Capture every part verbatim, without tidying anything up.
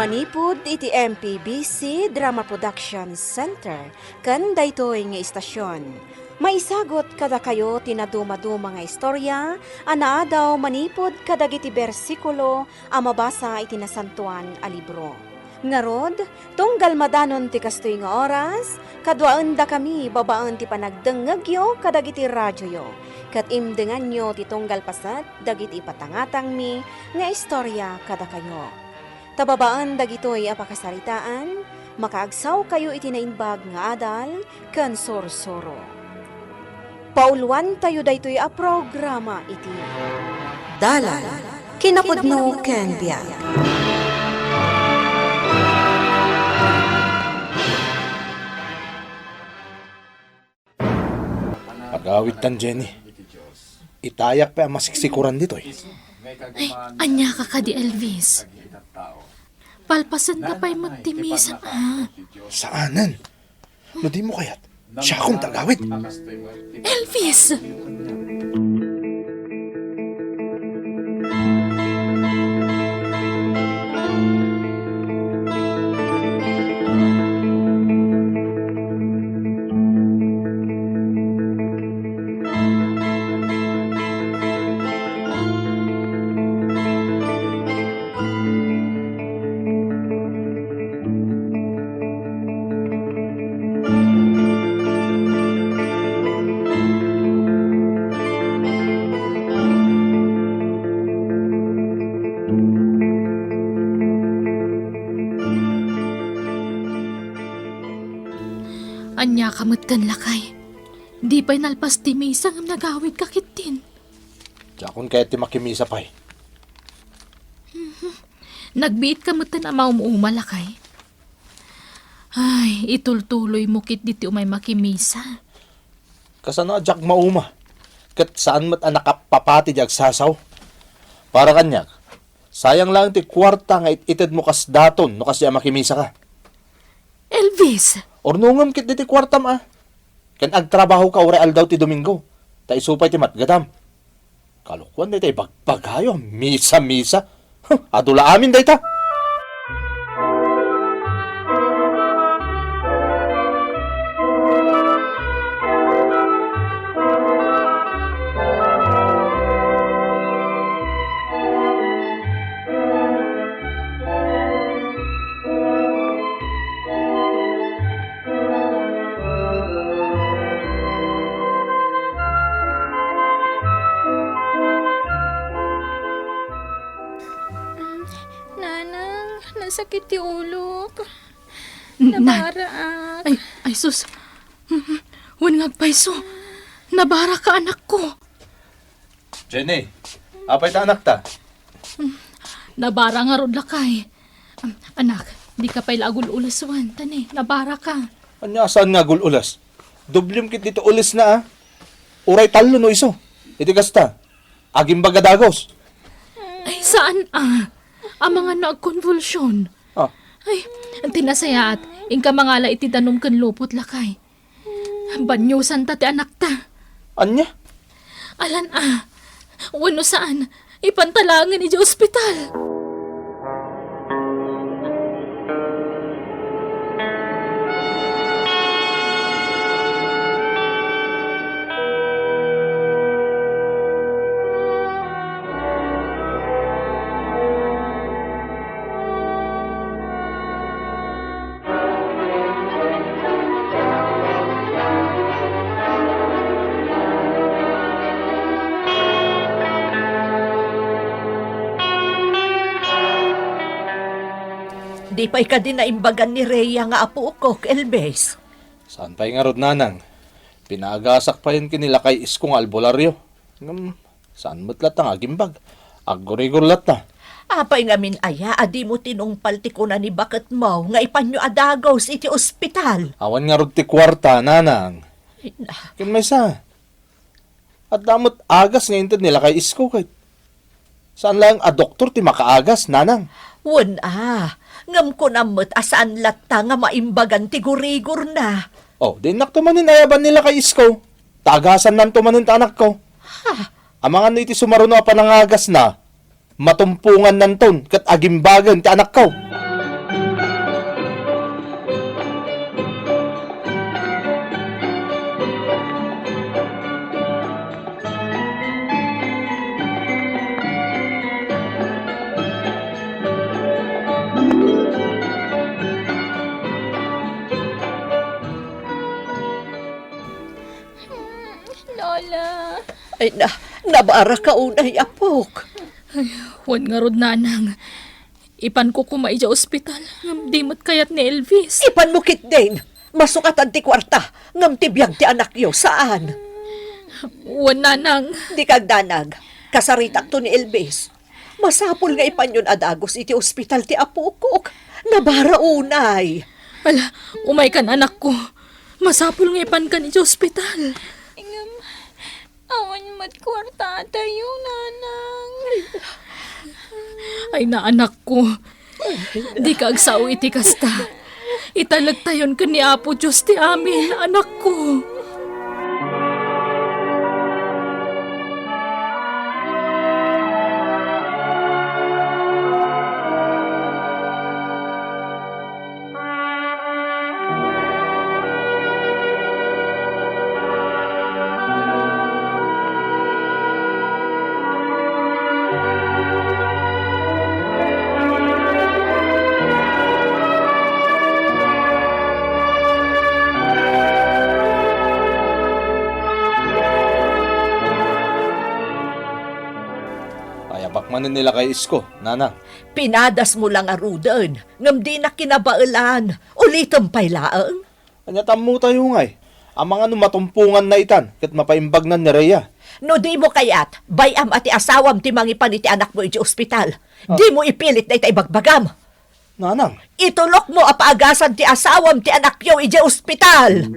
Manipud iti M P B C Drama Production Center ken daytoy nga istasion, maisagut kadakayo ti nadumaduma nga istorya a naadaw manipud kadagiti bersikulo a mabasa iti Nasantoan a Libro. Ngarud, tunggal madanon ti kastoy nga oras, kaduaendakami babaen ti panagdengngegyo kadagiti radioyo, ket imdenganyo ti tunggal paset dagiti ipatangatangmi nga istorya kadakayo. Ta babaen dagitoy a pakasaritaan, makaagsawkayo iti naimbag nga adal ken sursuro. Pauluantayo daytoy a programa iti Dalan, Kinapudno ken Biag. Agawidtan, Jenny. Itayak pay a masiksikuran ditoy. Ay, ania ka kadi, Elvis? Palpasen ta pay met ti misa, a. Saanen? No dimo kayat, siakon ti agawid. Elvis! Ania ka metten, lakay? Di pay nalpas ti misa ngem nagawid ka ketdin. Diakon kayat ti makimisa pay. Nagbiit ka metten a maum-uma, lakay. Ay, itultuloy mo ketdi ti umay makimisa. Kasano a diak mauma? Ket saan met a nakapapati di agsasao. Para kaniak, sayang laeng ti kuarta nga it-ited mo kas daton no kasdi a makimisa ka. Elvis! Urnongem ketdi ti kuartam, a. Ken agtrabaho ka uray aldaw ti Domingo, ta isu pay ti matgedam. Kalokuan dayta ibagbagayo a misa-misa. Huh, adu la amin dayta. Nanang, nasakit ti ulok. N-, na-, Nabaraak. Ay, ay, sus. Wen nga agpayso. Nabaraka, anakko. Jenny, apay ta anakta? Nabara ngarud, lakay. Am, anak, dika pay la agul-ules wen, ta ne, nabaraka. Ania saan nga agul-ules? Doblem ketdi ti ulesna, a. Uray tallo no isu. Iti kasta, agimbag a dagus. Ay, saan, a. Amangan no agkonvulsion. A. Ay, ti nasayaat, inka mangala iti danum ken lupot, lakay. Baniosanta ti anakta. Ania? Alan a. Wenno saan, ipanta laengen idiay ospital. Di pay kadi naimbagan ni Rhea nga apok, Elvis? Saan pay ngarud, nanang. Pinaagasak payen ken ni lakay Isko nga albularyo. Ngem, saan met latta nga agimbag? Aggurigor latta. Apay ngamin aya a dimo tinungpal ti kuna ni baketmo nga ipanyo a dagus iti ospital? Awan ngarud ti kuarta, nanang. Ay, na. Ken maysa, adda met agas nga inted ni lakay Isko ket saan laeng a doktor ti makaagas, nanang. Wen a, ngem kunam met a saan latta nga maimbagan ti gurigorna. Oh, di innakto manen ayaban ni lakay Isko. Ta agasannanto manen ti anakko. Ha? Amangan no iti sumaruno a panangagasna, matumpongannanton ket agimbagen ti anakko. Ay na, nabaraka unay, apok. Ay, wen ngarud, nanang. Ipanko koma idiay ospital, ngem di met kayat ni Elvis. Ipanmo ketdin. Masukatan ti kuarta, ngem ti biag ti anakyo, saan? Wen, nanang. Dika agdanag. Kasaritakto ni Elvis. Masapul nga ipanyon a dagus iti ospital ti apokok. Nabara unay. Ala, umaykan, anakko. Masapul nga ipankan iti ospital. Ngem, awan met kuartatayo, nanang. Ay na, anakko. Dika agsao iti kasta. Italektayon ken ni Apo Dios ti amin, anakko. Ay, apak manen ni lakay Isko, nanang. Pinadasmo la ngaruden, ngem dinak kinabaelan. Ulitem pay laeng. Ania, tammotayo ngay. Amangan no matumponganna itan ket mapaimbagnan ni Rhea. No dimo kayat, bay-am a ti asawam ti mangipan iti anakmo idiay ospital. Ah. Dimo ipilit dayta ibagbagam. Nanang. Itulokmo a paagasan ti asawam ti anakyo idiay ospital.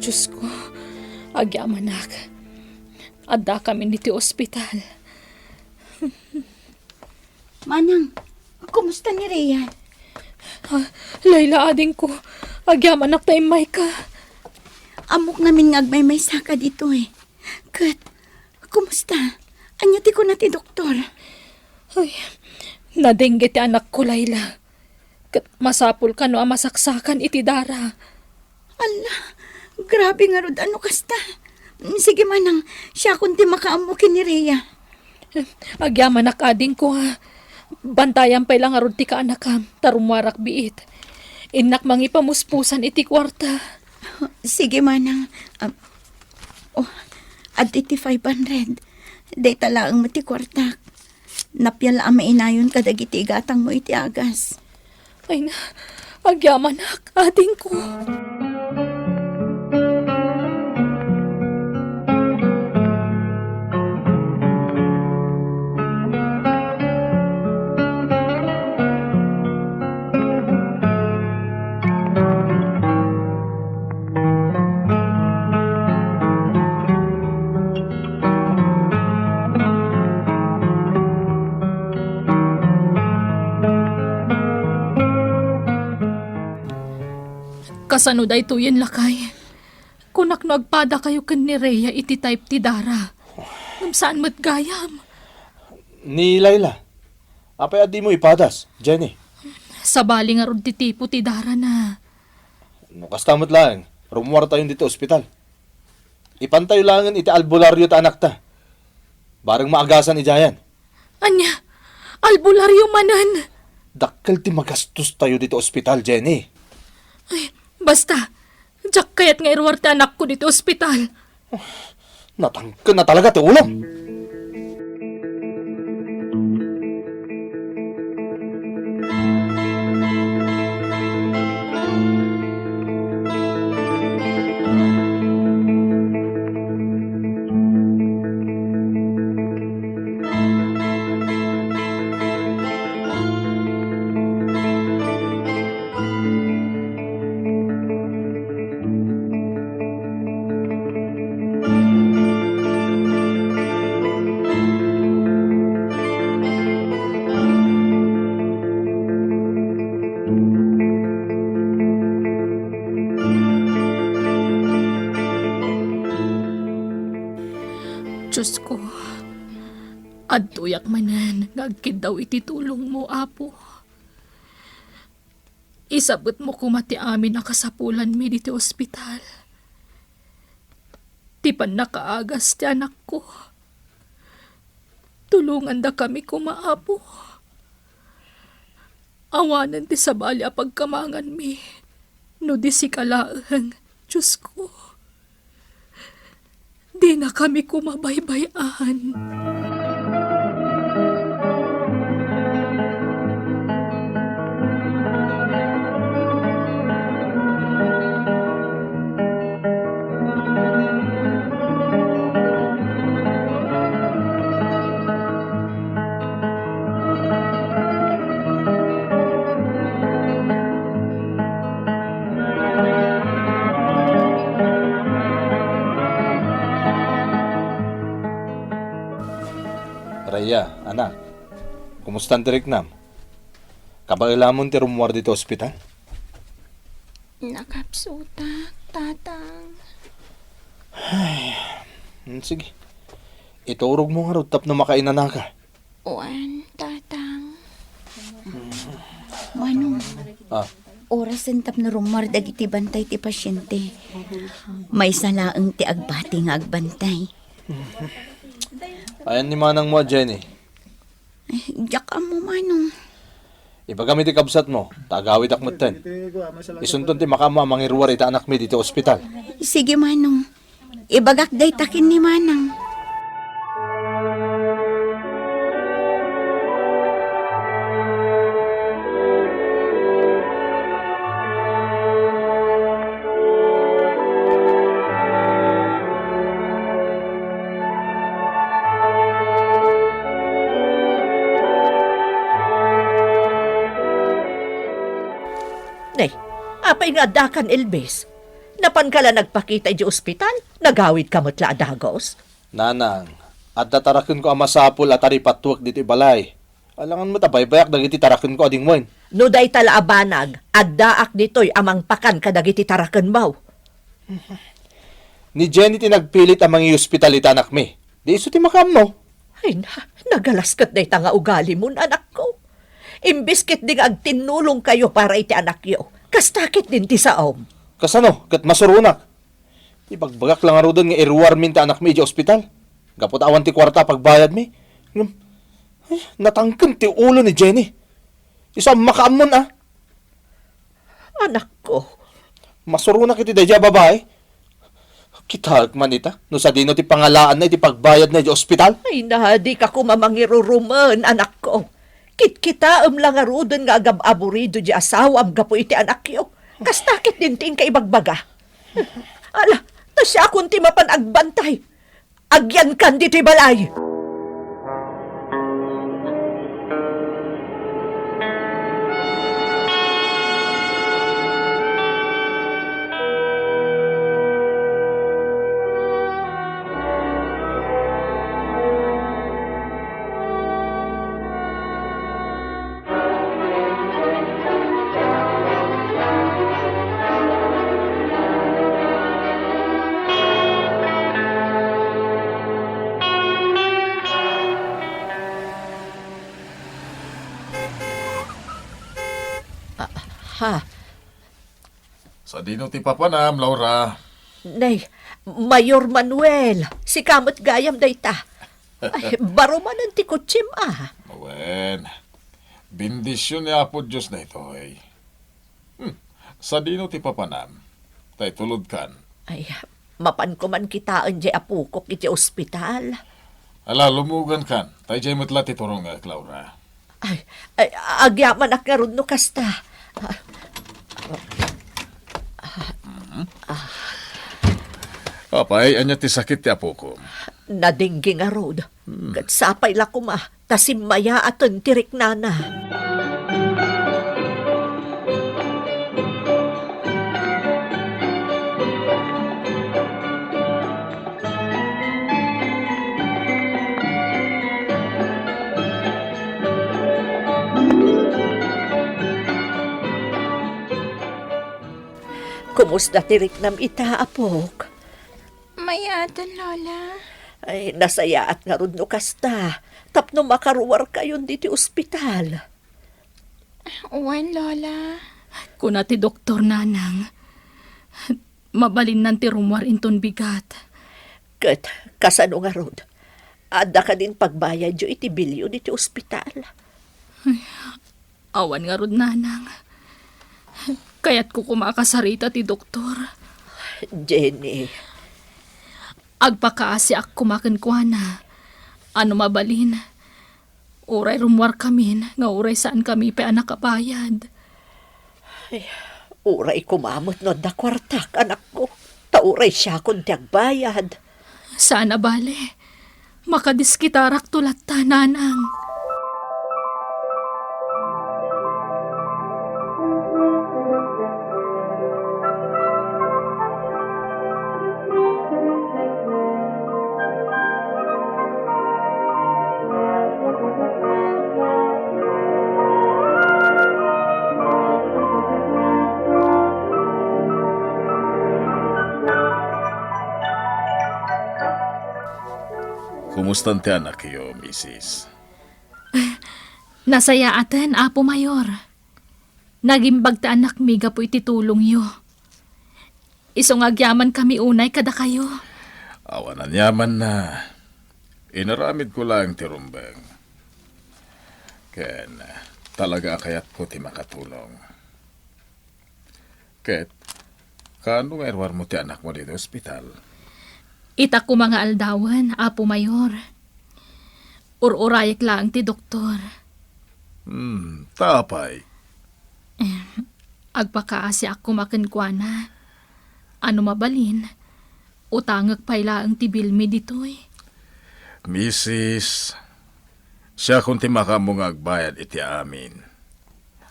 Diosko, agyamanak. Addakamin iti ospital. Manang, kumusta ni Rhea? Ah, Laila, adingko, agyamanak ta immayka. Ammok ngamin nga agmaymaysaka ditoy. Ket, kumusta? Ania ti kuna ti doktor? Ay, nadengue ti anakko, Laila. Ket masapul kano a masaksakan iti dara. Alla, grabe ngarud a no kasta. Sige manang, siakon ti makaammo ken ni Rhea. Agyamanak, adingko, ha. Bantayan pay la ngarud ti kaanakam, ta rummuarak biit. Innak mangipamuspusan iti kuarta. Sige manang. Ah, oh, adda iti five hundred. Dayta laeng met ti kuartak. Napial a mainayon kadagiti igatangmo iti agas. Ay na, agyamanak, adingko. Kasano daytoyen, lakay? Kunak no agpadakayo ken ni Rhea iti type ti dara. Ngem saan met gayam. Ni Laila, apay a dimo ipadas, Jenny? Sabali ngarud ti tipo ti darana. No kasta met laeng, rummuartayon ditoy ospital. Ipantayo laengen iti albulario ti anakta. Bareng maagasan idiayen. Ania? Albulario manen? Dakkel ti magastostayo ditoy ospital, Jenny. Ay, basta. Diak kayat nga iruar ti anakko ditoy ospital. Natangken na talaga ti ulom. Adtoyak manen nga agkiddaw iti tulongmo, Apo. Isabetmo koma ti amin a kasapulanmi ditoy ospital. Ti pannakaagas ti anakko. Tulongandakami koma, Apo. Awanen ti sabali a pagkamanganmi no di sika laeng, Diosko. Dinakami koma baybay-an. Rhea, anak, kumusta ti riknam? Kabaelamon ti rummuar ditoy ospital? Nakapsutak, Tatang. Ay, mm, sige. Iturogmo ngarud tapno makainanaka. Wen, Tatang. Manong, ah, orasen tapno rummuar dagiti bantay ti pasyente. Maysa laeng ti agbati nga agbantay. Ayan ni manangmo a Jenny? Ay, diak ammo, Manong. Ibagam iti kabsatmo, ta agawidak metten. Isunton ti makaammo a mangiruar iti anakmi ditoy ospital. Sige, Manong. Ibagak dayta ken ni Manang. Nay, apay nga addakan, Elvis? Napanka la nagpakita idiay ospital? Nagawidka met la a dagus? Nanang, adda tarakenko a masapul a taripattuek ditoy balay. Alangan met a baybayak dagiti tarakenko a dingwen. No dayta la a banag, addaak ditoy a mangpakan kadagiti tarakenmo. Ni Jenny ti nagpilit a mangihospital iti anakmi. Di isu ti makaammo. Ay na, nagalas ket dayta nga ugalimon, anakko. Imbes ketdi nga agtinnulongkayo para iti anakyo, kasta ketdin ti saom. Kasano? Ket masuronak. Ibagbagak la ngaruden nga iruarmin ti anakmi idiay ospital. Gapu ta awan ti kuarta a pagbayadmi. Ngem, ay, natangken ti ulo ni Jenny. Isu a makaammon, a. Anakko. Masuronak iti daydiay a babai. Kitaek man ita, no sadino ti pangalaanna iti pagbayadna idiay ospital. Ay na, dika koma mangirurumen, anakko. Kitkitaem la ngaruden nga agab-aburido diay asawam gapu iti anakyo. Kasta ketdin ti inka ibagbaga. Ala, ta siakon ti mapan agbantay. Agyankan ditoy balay! Ah, ha? Sadino ti papanam, Laura? Nay, Mayor Manuel, sika met gayam dayta. Ay, baro manen ti kotsem, a. Wen, bendision ni Apo Dios daytoy. Hmm, sadino ti papanam? Ta itulodkan. Ay, mapanko man kitaen diay apokok iti ospital. Ala, lumugankan. Ta idiay met la ti turongek, Laura. Ay, ay, agyamanak ngarud no kasta. Ah, ah. Apay, ania ti sakit ti apoko? Nadengge ngarud. Hmm. Ket sapay la koma, ta simmayaaten ti riknana. Kumusta ti riknam ita, apok? Mayaaten, Lola. Ay, nasayaat ngarud no kasta, tapno makaruarkayon diti ospital. Wen, Lola. Kuna ti doktor, Nanang, mabalinnan ti rummuar inton bigat. Ket kasano ngarud? Adda kadin pagbayadyo iti bilyo diti ospital? Awan ngarud, Nanang. Kayatko koma a kasarita ti doktor. Jenny. Agpakaasiak koma kenkuana. Ano mabalin? Uray rummuarkamin nga uray saankami pay a nakabayad. Ay, uray koma met no adda kuartak, anakko. Ta uray siakon ti agbayad. Saan a bale. Makadiskitarakto latta, Nanang. Kumustan ti anakyo, misis? Nasayaaten, Apo Mayor. Nagimbag ti anakmi gapu iti tulongyo. Isu nga agyamankami unay kadakayo. Awan aniamanna. Inaramidko laeng ti rumbeng. Ken talaga a kayatko ti makatulong. Ket, kaano nga iruarmo ti anakmo ditoy ospital? Ita koma nga aldawen, Apo Mayor. Ur-urayek laeng ti doktor. Hmm, ta apay? Em, agpakaasiak koma kenkuana. Ano mabalin, utangek pay laeng ti bilmi ditoy. Misis, siakon ti makaammo nga agbayad iti amin.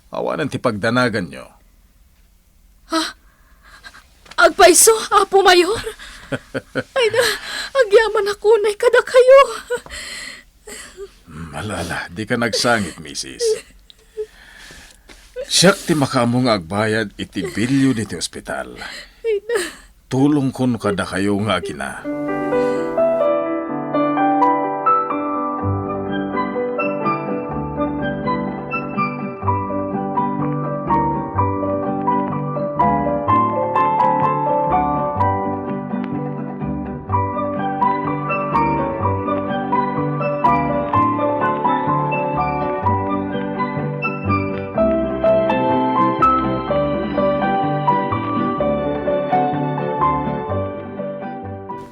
Awanen ti pagdanaganyo. Ha? Agpayso, Apo Mayor? Ay na, agyamanak unay kadakayo. Hmm, ala, ala, dika nagsangit, misis. Siak ti makaammo nga agbayad iti bilyo diti ospital. Ay na. Tulongkon kadakayo nga agina.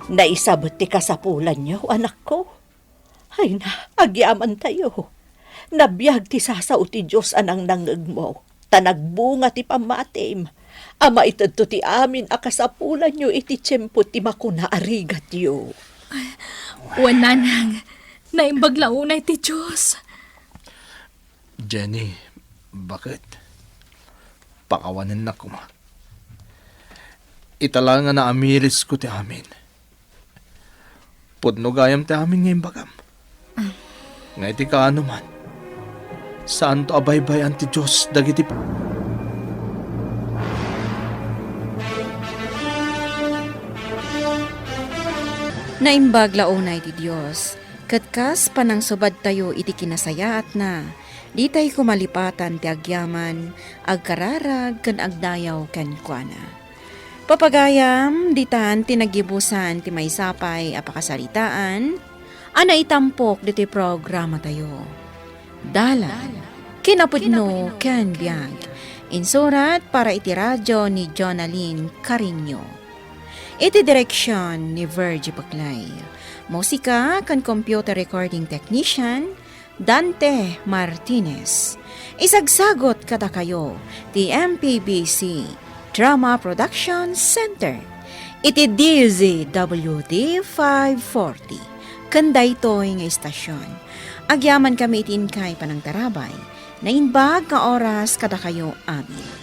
Naisabet ti kasapulanyo, anakko. Ay na, agyamantayo. Nabiag ti sasao ti Dios a nangnangngegmo, ta nagbunga ti pammatim. A maitedto ti amin a kasapulanyo iti tiempo ti makuna a rigatyo. Wen, Nanang, naimbag la unay ti Dios. Jenny, baket? Pakawanennak koma. Ita la nga naamirisko ti amin. Pudno gayam ti amin nga imbagam. Nga iti kaanoman, saanto a baybay-an ti Dios dagiti pa-, Naimbag la unay ti Dios, ket kas panangsubadtayo iti kinasayaatna, ditay koma lipatan ti agyaman, agkararag ken agdayaw kenkuana. Papagayam, ditan ti naggibusan ti maysa pay a pakasaritaan a naitampok ditoy programatayo. Dalan, kinapudno ken biag. Insurat para iti radio ni Jonalyn Cariño. Iti direksion ni Virgie Paclay. Musika ken computer recording technician, Dante Martinez. Isagsagut kadakayo ti M P B C Drama Production Center iti D Z W D five forty ken daytoy nga istasyon. Agyamankami iti inkay panangtarabay. Naimbag nga oras kadakayo amin.